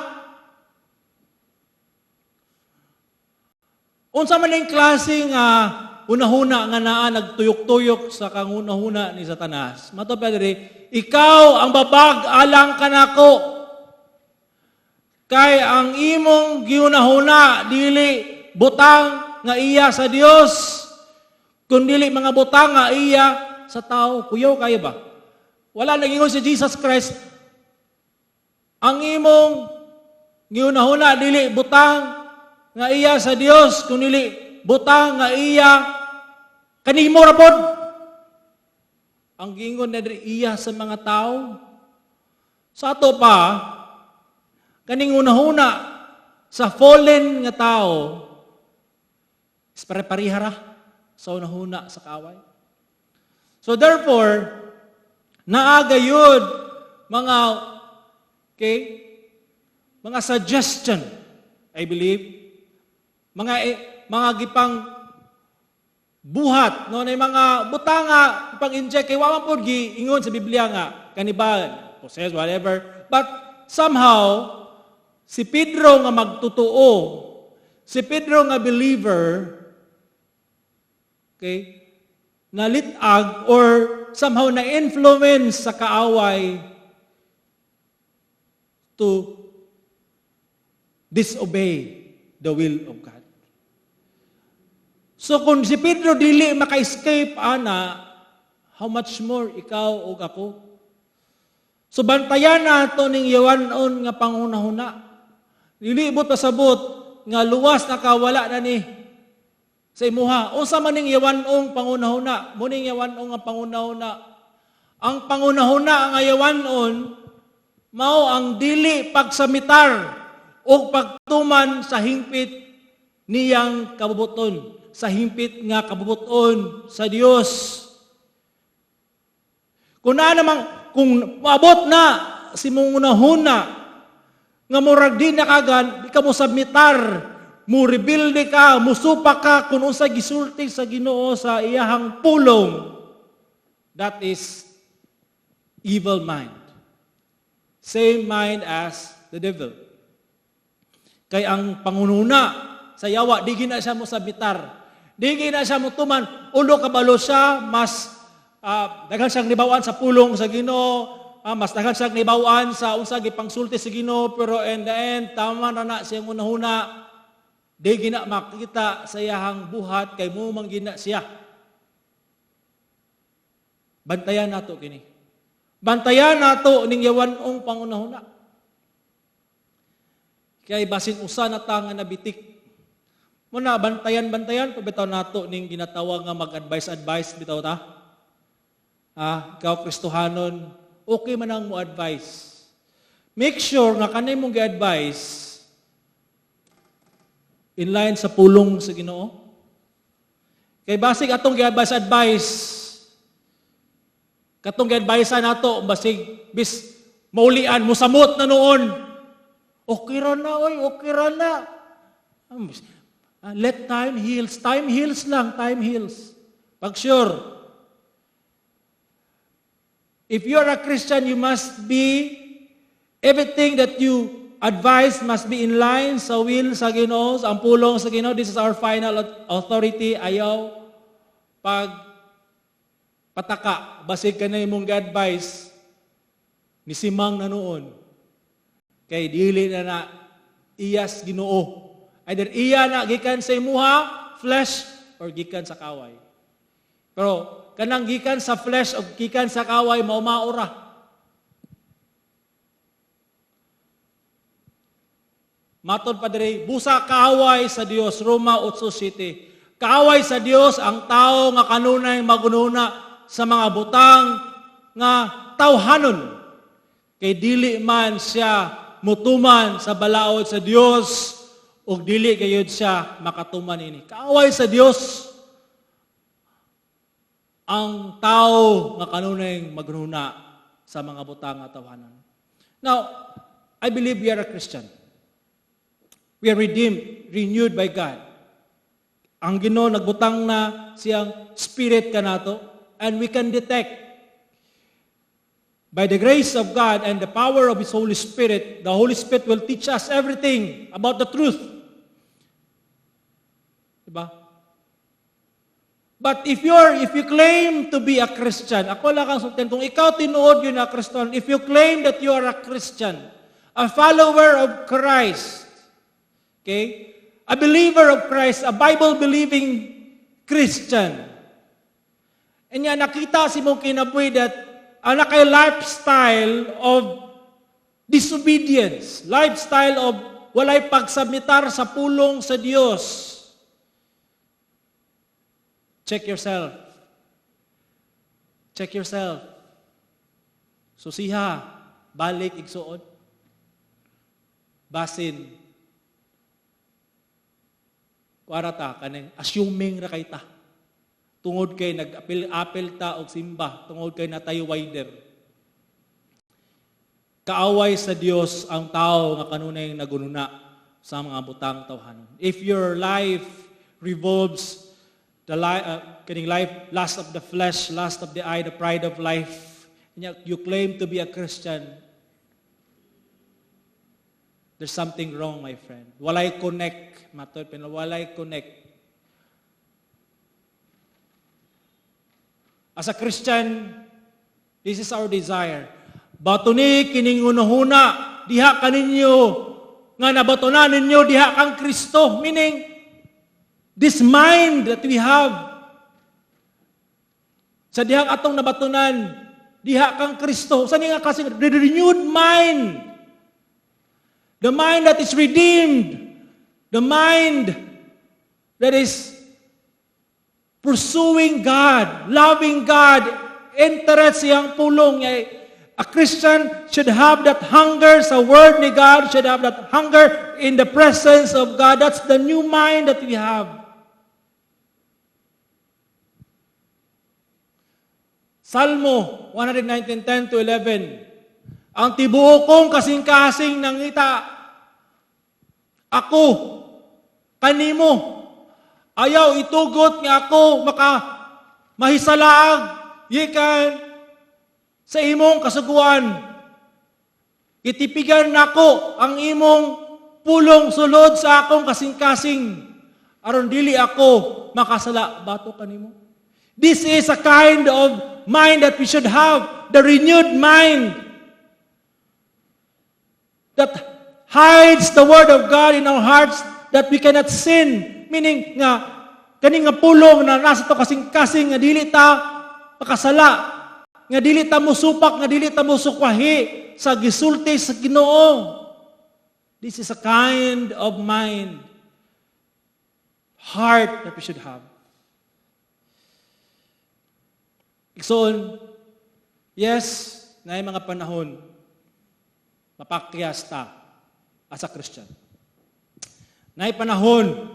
Unsa man ning klase nga hunahuna nga naa nagtuyok-tuyok sa kangunahuna ni Satanas? Mato pa diri, "Ikaw ang babag alang kanako. Kay ang imong gihunahuna dili butang nga iya sa Dios, kundili mga butang nga iya sa tao." Kuyaw kayo ba? Wala nagingon si Jesus Christ, "Ang imong gihunahuna dili butang nga iya sa Dios, kundili butang nga iya kanimo ra pod." Ang giingon na diri, iya sa mga tao. Sa ato pa, kaning hunahuna sa fallen nga tao is pare-parihara sa hunahuna sa kaaway. So therefore, naagayod mga, okay, mga suggestion, I believe, mga gipang buhat, no, na mga butanga ipang inject kay wa man pud giingon sa Biblia nga kanibal, possess, whatever. But somehow si Pedro nga magtotoo, si Pedro nga believer, okay, nalitag or somehow na-influence sa kaaway to disobey the will of God. So kung si Pedro dili maka-escape ana, how much more ikaw ug ako? So bantayan nato ning yawanon nga panghunahuna. Dili ibot pasabot nga luwas na ka, wala na ni sa imuha. Unsa man ning yawanong panghunahuna? Mo ning yawanong nga panghunahuna. Ang panghunahuna nga yawanon Mao ang dili pagsamitar o pagtuman sa hingpit niyang kabubuton, sa hingpit nga kabubuton sa Dios. Kung na namang, kung maabot na sa imong hunahuna, nga murag di nakagan, di ka mo submitar, mo rebelde ka, musupak ka kung unsa gisulti sa Ginoo sa iyahang pulong. That is evil mind. Same mind as the devil. Kay ang pangununa sa yawa, di gina siya mo submitar. Di gina siya mo tuman. Ulo kabalo siya, mas daghan siyang nibawan sa pulong sa Ginoo, mas daghan siyang nibawan sa unsa gipangsulti sa Ginoo, pero in the end, tama na na siyang unahuna. Di gina makita sa iyahang buhat kay mo man gina siya. Bantayan nato kini. Bantayan nato ning yawan-ong pangunahuna. Kay basin usa na ta nga nabitik. Muna bantayan-bantayan pa bitaw nato ning ginatawag nga mag-advise-advise bitaw ta. Ikaw Kristohanon, okay man ang mo advice. Make sure nga kanay mong gi-advise in line sa pulong sa Ginoo. Kay basig atong gi-advise advice, katong gi-advise nato basig bis maulian mosamot na noon. Okay ra na oy, okay ra na. Let time heals. Time heals lang, time heals. Pag sure. If you're a Christian, you must be, everything that you advise must be in line sa will sa Ginoo, sa ang pulong sa Ginoo. This is our final authority. Ayaw pag pataka, basig ka na imong advice ni simang na noon. Kay dili na na iyas Ginoo. Either iya na gikan sa imuha, flesh, or gikan sa kaway. Pero kanang gikan sa flesh o gikan sa kaway, mao ra. Matod pa diri, busa kaaway sa Dios, Roma 8:7. Kaaway sa Dios ang tao nga kanunay magununa sa mga butang nga tawhanon. Kay dili man siya mutuman sa balaod sa Dios ug dili gayud siya makatuman ini. Kaaway sa Dios ang tao nga kanunay magununa sa mga butang nga tawhanon. Now, I believe we are a Christian. We are redeemed, renewed by God. Ang Ginoo nagbutang na siyang spirit kanato, and we can detect by the grace of God and the power of His Holy Spirit, the Holy Spirit will teach us everything about the truth. Diba? But if you claim to be a Christian, ako lang ang sultian, kung ikaw tinuod yun na Christian, if you claim that you are a Christian, a follower of Christ, okay, a believer of Christ, a Bible-believing Christian, and nga nakita sa imong kinabuhi that ana kay lifestyle of disobedience, lifestyle of walay pagsamitar sa pulong sa Dios. Check yourself. Check yourself. Susiha, balik igsuon. Basin, kuara ta kaning assuming ra kay ta. Tungod kay nag-apil-apil ta og simba, tungod kay natay wider. Kaaway sa Dios ang tao nga kanunay nagununa sa mga butang tawhanon. If your life revolves the kaning life, lust of the flesh, lust of the eye, the pride of life, and yet you claim to be a Christian, there's something wrong, my friend. Walay connect, matod, pero walay connect. As a Christian, this is our desire. Batuni kining hunahuna diha kaninyo nga nabatunan ninyo diha kang Kristo. Meaning, this mind that we have, sa dihang atong nabatunan, diha kang Kristo. Sa nga kasi the renewed mind. The mind that is redeemed. The mind that is pursuing God, loving God, interest siyang pulong. A Christian should have that hunger sa Word ni God, should have that hunger in the presence of God. That's the new mind that we have. Salmo 119:10 to 11. "Ang tibuok kong kasing-kasing nangita ako kanimo. Ayaw itugot nga ako maka mahisalaag gikan sa imong kasuguan. Gitipigan nako ang imong pulong sulod sa akong kasing-kasing aron dili ako makasala batok kanimo." This is a kind of mind that we should have, the renewed mind that hides the Word of God in our hearts that we cannot sin. Meaning nga, kani nga pulong na nasa to kasing-kasing nga dili ta makasala, nga dili ta musupak, nga dili ta musukwahi sa gisulti sa Ginoo. This is a kind of mind, heart that we should have. Igsoon, yes, naay mga panahon, mapakyas ta as a Christian. Naay panahon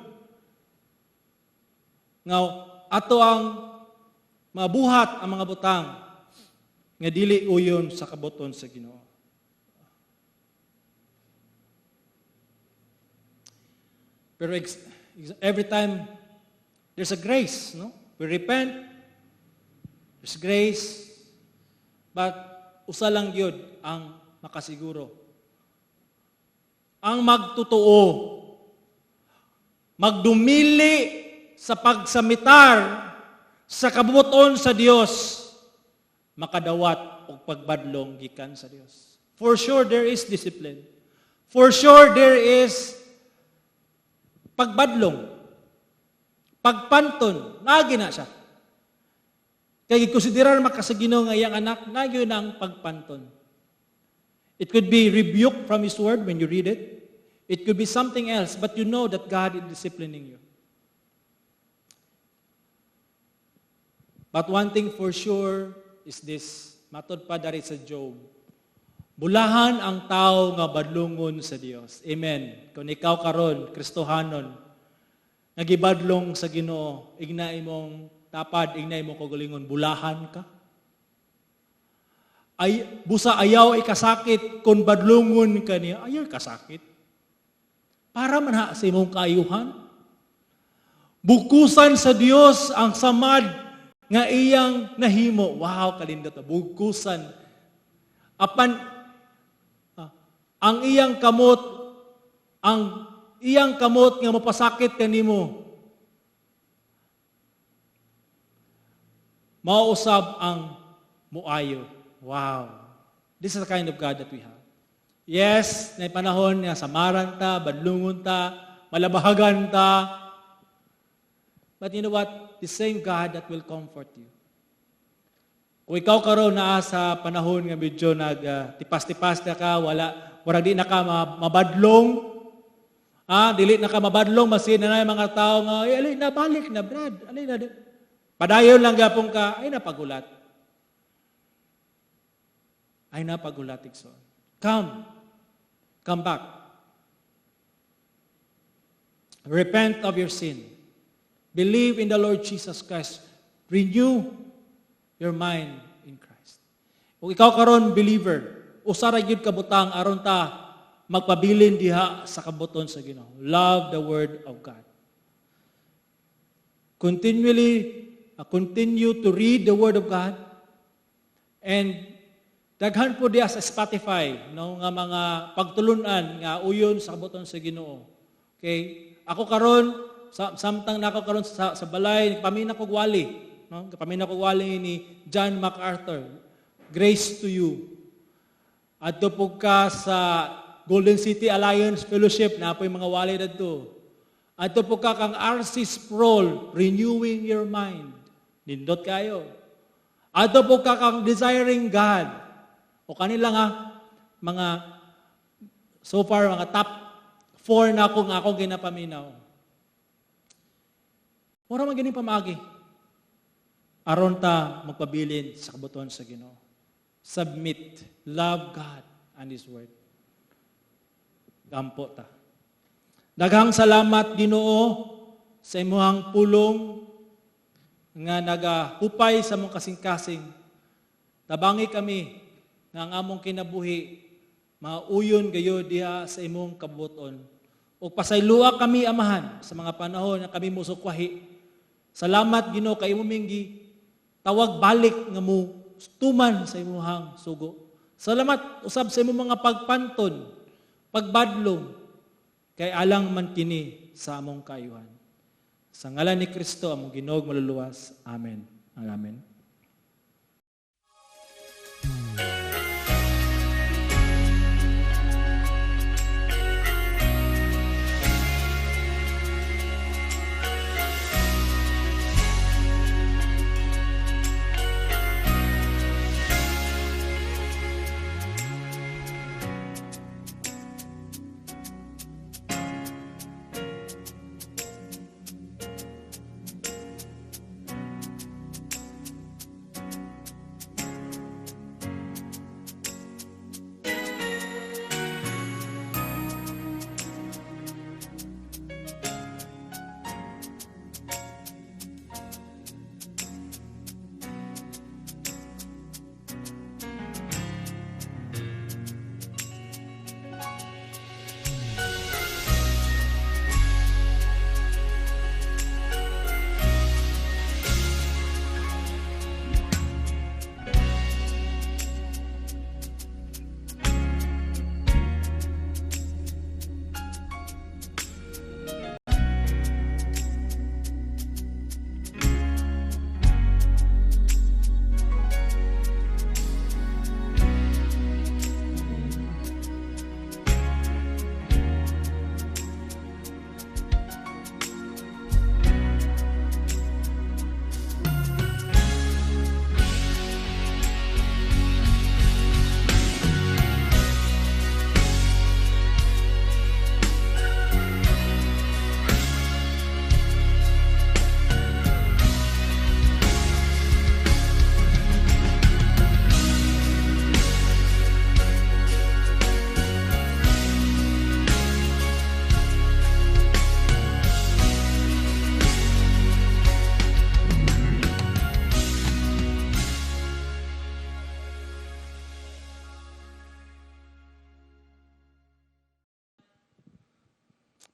nga ato ang mabuhat ang mga butang nga dili uyon sa kabuton sa Ginoo. Pero every time there's a grace, no? We repent, there's grace, but usa lang gyud ang makasiguro. Ang magtotoo, magdumili sa pagsamitar sa kabubuton sa Dios, makadawat og pagbadlong gikan sa Dios. For sure there is discipline. For sure there is pagbadlong. Pagpanton, naagi na siya. Kay gikonsiderar man ka sa Ginoo nga iyang anak, naagi na ang pagpanton. It could be rebuke from His Word when you read it. It could be something else, but you know that God is disciplining you. But one thing for sure is this, matod pa dari sa Job, bulahan ang tao nga badlungon sa Dios. Amen. Kung ikaw karon Kristohanon, nagibadlong sa Ginoo, igna imong tapad, igna imong kaugalingon, bulahan ka. Ay, busa ayaw ikasakit kung badlungon ka niya, ayaw ikasakit. Para man ha sa imong kaayuhan. Bukusan sa Dios ang samad nga iyang nahimo. Wow, kalindot. Bukusan. Apan, ang iyang kamot nga mapasakit kanimo, mausab ang muayo. Wow. This is the kind of God that we have. Yes, na panahon nga samaran ta, badlungon ta, malabahagan ta. But you know what? The same God that will comfort you. Kung ikaw karon naa sa panahon nga medyo nag tipas-tipas na ka, wala, murag di na ka mabadlong, dili na ka mabadlong, masin na na yung mga tao nga, ay, alay na, balik na, Brad, alay na. Padayon lang gapon ka, ay napagulat. Ay napagulat, igsoon. Come. Come back. Repent of your sin. Believe in the Lord Jesus Christ. Renew your mind in Christ. Kung ikaw karon believer, usa ra gyud ka butang aron ta magpabilin diha sa kabuton sa Ginoo. Love the Word of God. Continually, continue to read the Word of God. And daghan po diha sa Spotify, no, nga mga pagtulunan nga uyon sa kabuton sa Ginoo. Okay? Ako karon sa, samtang nako karon sa balay, pamina kog wali, no? Pamina kog wali ni John MacArthur. Grace to You. Adto po ka sa Golden City Alliance Fellowship, na po yung mga wali dadto. Adto po ka kang R.C. Sproul, Renewing Your Mind. Nindot kayo. Adto po ka kang Desiring God. O kanila nga, mga, so far, mga top 4 na akong akong ginapaminaw. Mura man gini pamaagi. Aron ta magpabilin sa kabutuan sa Ginoo. Submit. Love God and His Word. Gampo ta. Daghang salamat, Ginoo, sa imuhang pulong nga nagahupay sa among kasing-kasing. Tabangi kami nga ang among kinabuhi mauyon gayod diha sa imong kabubut-on. Ug pasaylua kami, Amahan, sa mga panahon nga kami musukwahi. Salamat, Ginoo, kay imo ming tawag balik nga mo tuman sa imuhang sugo. Salamat usab sa imong mga pagpanton, pagbadlong, kay alang man kini sa among kaayuhan. Sa ngalan ni Kristo, among Ginoo ug Manluluwas. Amen. Amen.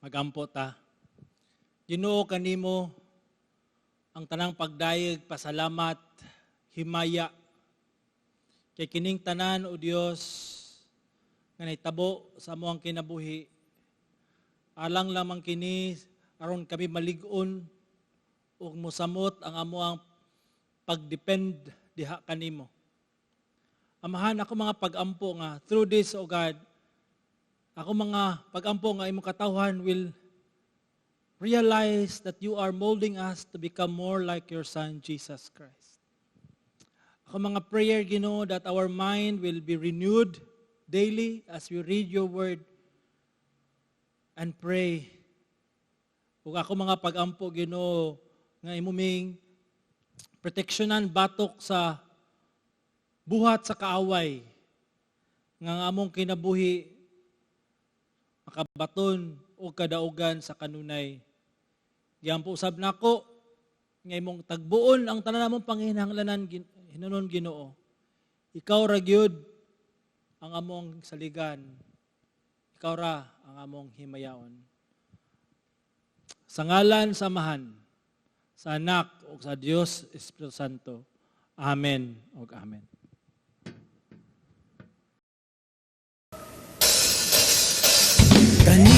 Magampo ta. Ginoo, kanimo ang tanang pagdayeg, pasalamat, himaya. Kay kining tanan, o Dios, nga nahitabo sa among kinabuhi, alang lamang kini aron kami malig-on ug mosamot ang amoang pagdepend diha kanimo. Amahan, ako mga pag-ampo nga through this, O God, ako mga pag-ampo nga imong katawhan will realize that you are molding us to become more like your Son, Jesus Christ. Ako mga prayer, Ginoo, that our mind will be renewed daily as we read your word and pray. Ug ako mga pag-ampo, Ginoo, nga imo ming proteksyonan batok sa buhat sa kaaway, nga ang among kinabuhi makabaton og kadaugan sa kanunay. Giampo usab nako nga imong tagbuon ang tanan namong panginahanglanan hinunon, Ginoo. Ikaw ra gyud ang among saligan. Ikaw ra ang among himayaon. Sa ngalan sa Amahan, sa Anak ug sa Dios Espiritu Santo. Amen ug amen. Kani